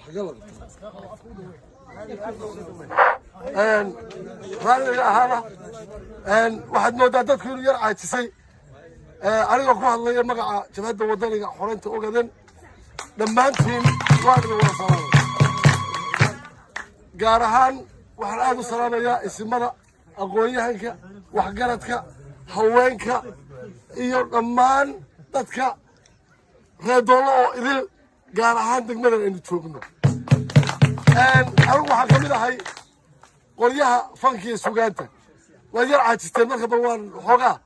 Xagee la qabtaa? Raalliga ahaada, waxaad moodaa dadku inuu yar caajisay. Anigoo ku hadlaya magaca Jabhadda Wadaniga Xoreynta Ogaden, dhammaantiin waan idin wada salaamay. Gaar ahaan waxaan aada u salaamayaa isimada, aqoon-yahanka, waxgaradka, haweenka iyo dhammaan dadka reer Doollo oo idil, gaar ahaan degmadan aynu joogno. Anigu waxaan ka mid ahay qolyaha fanka iyo sugaanta. Waad yar caajisteen, marka bal waan xoogaa.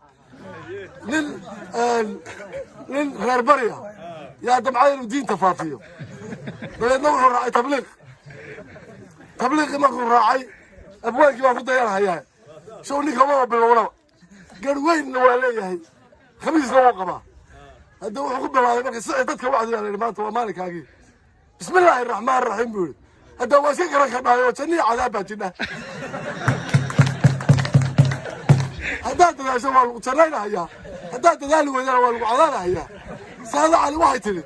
Nin reer bari ah yaa damcay inuu diinta faafiyo. Dabeedna wuxuu raacay tabliiq. Tabliiqii markuu raacay, abwaankii baan ku dayanhayaa show. Ninka maba bilownaba, gar weynna waa leeyahay, khamiisna wuu qabaa. Hadda wuxuu ku bilaabay marka sicii dadka wacdi baa la yidhi, maanta waa maalinkaagii. "Bismi illaahi raxmaan raxiim," buu yidhi. Hadda waa iska garan kardhaayo oo janniya cadaab baa jidha. Haddaad dadaasho waa lagu jannaynahayaa, haddaad dadaali weydana waa lagu cadaadahayaa. Saada Cali waxay tidhi,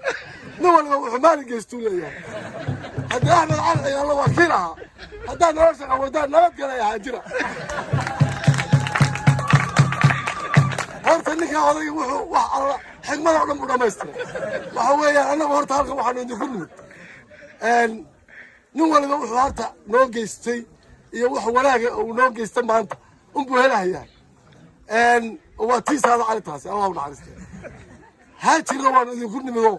nin waliba wuxuu maalin geystuu leeyahay. Haddii Axmed Cali Ciyaalla waa kiil ahaa, haddaad nolosha qawadaan nabadgala ahaa jira. Horta ninka odayga wuxuu wax alla xigmada o dhan buu dhamaystiray. Waxa weeyaan, annagu horta halkan waxaanu idinku nimid, nin waliba wuxuu horta noo geystay iyo wax wanaaga uu noo geysta maanta unbuu helahayaa. Waa tii Saada Cali taasi, Allah u naxariista. Haajirna waanu idinku nimido,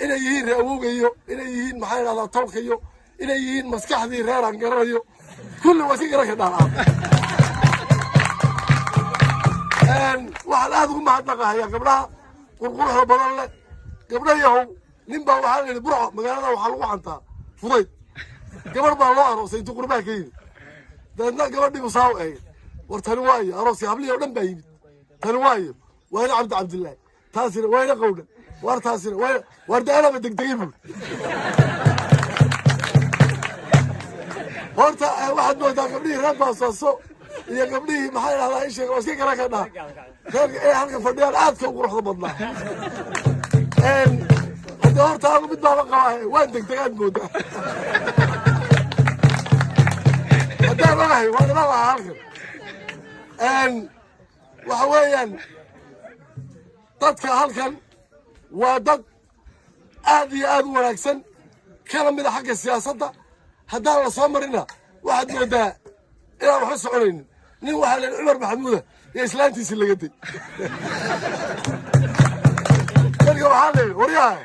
inay yihiin ree awowgayo, inay yihiin maxaa idhahdaa tolkayo, inay yihiin maskaxdii reeraan garanayo, kulli waa iska garan ka dhaaraan. Waxaan aada ugu mahadnaqahayaa gabdhaha qurquruxda badan leh. Gabdha yahow, nin baa waxaa la yidhi Burco magaalada waxaa lagu xantaa fudayd. Gabarh baa loo aroosay intuu qurbaha ka yimid. Dabeedna gabadhii buu saa u eegay: "War tani waayo?" Arooskii hablihii oo dhan baa yimid. "Tani waayo?" "Waa ina Cabdi Cabdillaahi." "Taasina waa ina Qawdha." "War taasina waa ina." "War de anaba degdegay," buuri. Horta waxaad moodaa gabdhihii reer Baasaaso iyo gabdhihii maxaa idhahdaa isheeg oo iska garan ka dhaa reerka inay halka fadhiyaan aadka u quruxda badnaa. Haddii horta anigu mid baaba qabaa, waan degdegaad moodaa. Haddaan ogahay waan iman lahaa halkan. Waxa weeyaan, dadka halkan waa dad aad iyo aad u wanaagsan, kana mida xagga siyaasadda. Haddaan la soo marina waxaad moodaa inaan waxba soconaynin. Nin waxaa la yidhi Cumar Maxamuuda iyo islaantiisii laga day. Marka waxaa la yidhi, "Waryaha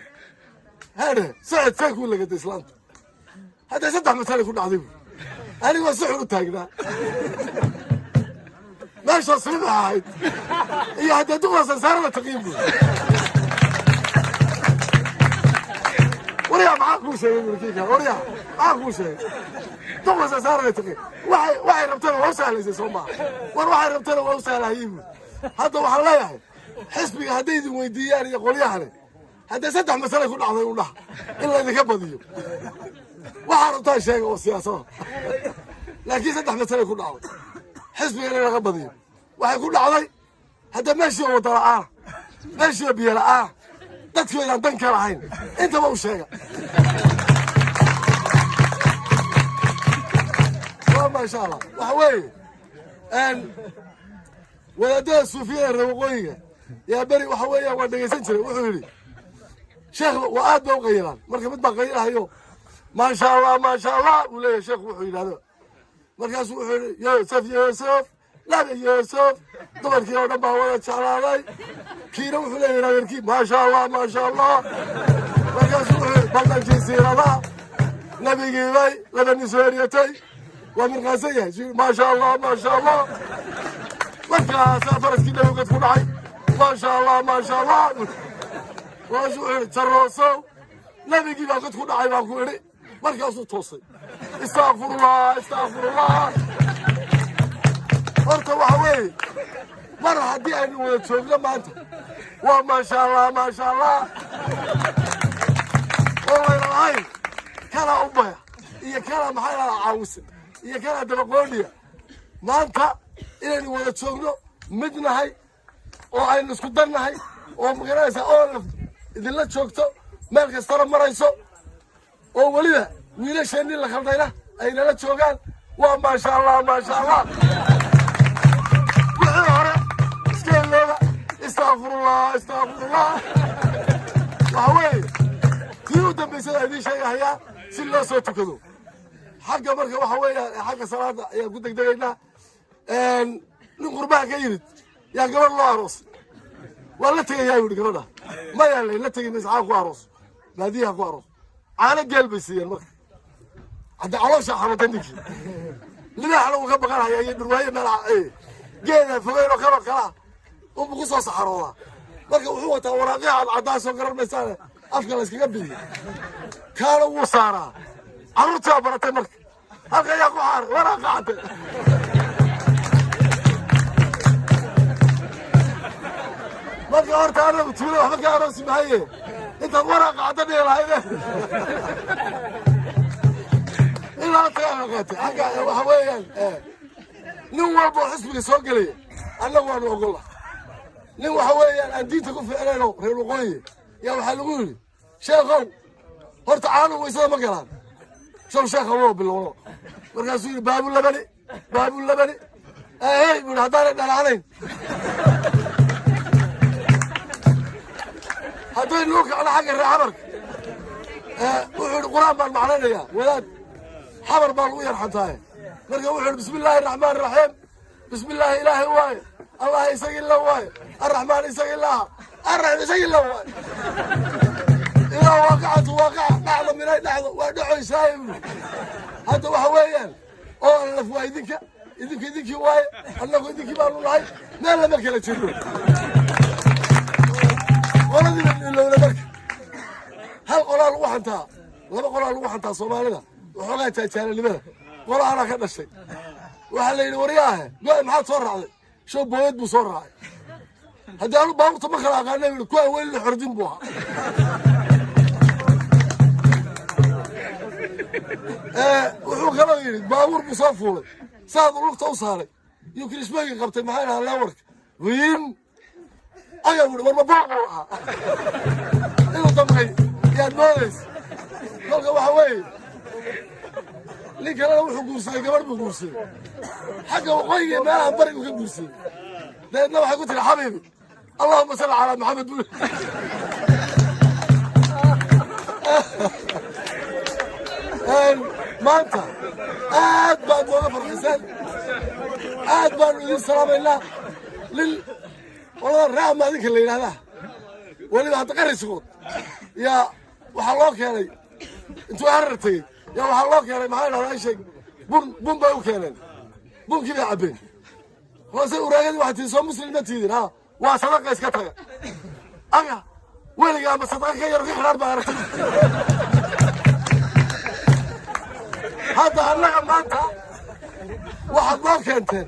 heedhe socod, see kuu lagaday islaantu?" "Hadday saddex masale ku dhacday," buuri, "anigoo si xun u taagnaa meeshoo subibax ahayd iyo haddee duqda sansaarada taqiin," buuri. "Waryaa maxaa kuu sheegay?" buuri kii kale. "Waryaa maxaa kuu sheegay?" "Duqda sansaarada taqiin. Waxay rabtana waa u sahlaysay, soo maaha? War waxay rabtana waa u sahlahayey," buuri. Hadda waxaan leeyahay, xisbiga hadday idin weydiiyaan iyo qolyahani, haddee saddex masale ku dhacday u dhaha in laydinka badiyo. Waxaa rabtaan sheega oo siyaasada, laakiin saddex masale ku dhacday xisbiga in laga badiyo. Waxay ku dhacday hadda meeshii oo wada la'aana, meeshii oo biyo la'aana, dadkii oydaan dan ka lahayn, intaba u sheega. Waa maasha Allah. Waxa weeye, wadaadada suufiyada reer waqooyiga yaa beri waxa weeya waan dhegaysan jiray. Wuxuu yidhi sheekh, waa aad ba u qayilaan. Marka mid baa qayilahayo, "Maasha Allah, maasha Allah," uu leeyahay sheekhu. Wuxuu yidhahdo markaasuu wuxuu yidhi, "Yuusuf, Yuusuf, Nabi Yuusuf, dumarkii oo dhan baa wada jeclaaday." Kiina wuxuu leeyahay adeerkii, "Maasha Allah, maasha Allah." Markaasuu wuxuu yidhi, "Baldankii siiradaha nabigii bay laba nin soo eryatay, waa mirqaansan yahay. Maasha Allah, maasha Allah. Markaasaa faraskii nabigad ku dhacay, maasha Allah, maasha Allah." Markaasuu wuxuu yidhi, "Jaroosow, nabigii baa god ku dhacay baan ku idhi." Markaasuu toosay, "Istakfirullah, istakfirullah." Horta waxa weeye, mar haddii aynu wada joogno maanta waa maasha Allah, maasha Allah, oo layna lahayn kanaa ubaya iyo kanaa maxaa idhahdaa caawisa iyo kanaa dabaqoodhiya. Maanta inaynu wada joogno, mid nahay oo aynu isku dan nahay oo magaranaysaa oo idinla joogto meel kastana marayso. Oo weliba wiilasheennii la khaldayna ay nala joogaan. Waa maasha Allah, maasha Allah. Wixii hore iska ilooba. Istakfirullah, istakfirullah. Waxa weeye tii u dambaysada idiin sheegahayaa si loo soo tukado xagga. Marka waxa weeyaan xagga salaada ayaan ku degdegaynaa. Nin qurbaha ka yimid yaa gabadh loo aroos. Waa la tegayaa, yidhi gabadha. Maya, lay la tegi maysa, ku aroos, baadiyaha ku aroos. Caano geel bay siiyeen. Marka hadda caloosha xanuuntay ninkii, libaaxna uu ka baqanaya iyo dhurwaayo. Meel geeda fogeyn oo kaloo kalaa unbu ku soo saxaroodaa. Marka wuxuu wataa waraaqyaha cadcadaasoo garan maysaane afka la iskaga bidiyo, kaana wuu saaraa. Carruurtii baa baratay. Marka halka ayaa ku xaaray waraaqa cadde. Marka horta anagu tuulo waxba ka aroosi mahaye, intaad waraaqa cadda dhihi lahayde ilaa tagaa qaatay. Xagga waxa weeyaan nin walba oo xisbiga soo gelaya annagu waanu ogolla. Nin waxa weeyaan aan diinta ku fiicnayno reer waqooyi yaa waxaa lagu yidhi, sheekhow, horta caanuhu waysada ma galaan? Show sheekha woo bilowno. Markaasuu yidhi, baabu labani, baabu labani. Ahey, buu yidhi, haddaanay dhalaanayn hadday nuu kacno xagga reer xabarka. Wuxuu yidhi, qur-aan baan macnaynayaa, wadaad xabar baa lagu yarxantaaye. Marka wuxuu yidhi, bismi illaahi araxmaan iraxiim, bismi illaahi ilaahay waaye, Allah isagii la waaye, arraxmaan isagii laha, arraxiim isagii la waaye, ilaa waaqacatu waaqaca dhacdo minay dhacdo waa dhacoysaaye, buu. Hadda waxa weeyaan oo laf waa idinka, idinka idinkii waaye, annagu idinkii baanu nahay, meel lama kala jirno. Qoladiiba ilowna. Marka hal qolaa lagu xantaa, laba qolaa lagu xantaa Soomaalida waxoogaa jaajaalanimada. Qola anaa ka dhashay. Waxaa la yidhi, waryaahe, go- maxaad soo raacday? Show booyad buu soo raacay. Haddii anu baabuurta ma kala aqaana, yidhi, kuwaan weli la xordin buu ahaa. Wuxuu kaloo yidhi baabuur buu soo fuulay, saadu lugta u saaray iyo kirishmooyinka qabtay, maxay dhahaa leewarka wiin ayaa wuhi, warma booq buu ahaa inuu damqay yaad moodaysa. Kolka waxa weeye nin kalena wuxuu guursaday gabadh buu guursaday, xagga waqooyiga iyo meelaha barigu ka guursaday. Dabeedna waxay ku tiri, xabiibi, allahuma salli calaa Maxamed. Buu maanta aad baad nooga farxiseen, aad baanu idin salaamaynaa. Nin qolada raama adinka la yidhahdaa weliba hadda qarisigood yaa waxaa loo keenay intuu harar tegey, yaa waxaa loo keenay, maxaa dhahdaa sheeg, bun. Bun bay u keeneen, bunkii bay cabbeen. Hoose uraagadii waxay tihi, soo muslim ma tiidin? Ha, waa sadaqa, iska taga. Aga weligaa ama sadaqa ka yar ka xidhaan baa aragtay. Hadda annaga maanta waxaad noo keenteen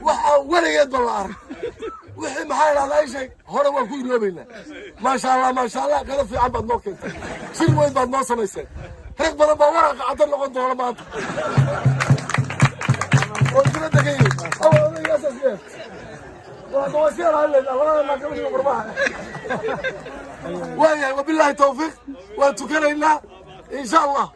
wax aan weligeedba la arag. Wixii maxaa idhahdaa sheeg hore waan ku iloobaynaa. Maasha Allah, maasha Allah, qado fiican baad noo keenteen, shir weyn baad noo samayseen. Rag badan baa waraaqa cadda noqon doona maanta oo dibadda ka yimid. Awal odaygaasas leer waa iska ilaalinayna labada naakabadii qurbaha. Waayahay, wabilaahi tawfiiq, waan tukanaynaa insha Allah.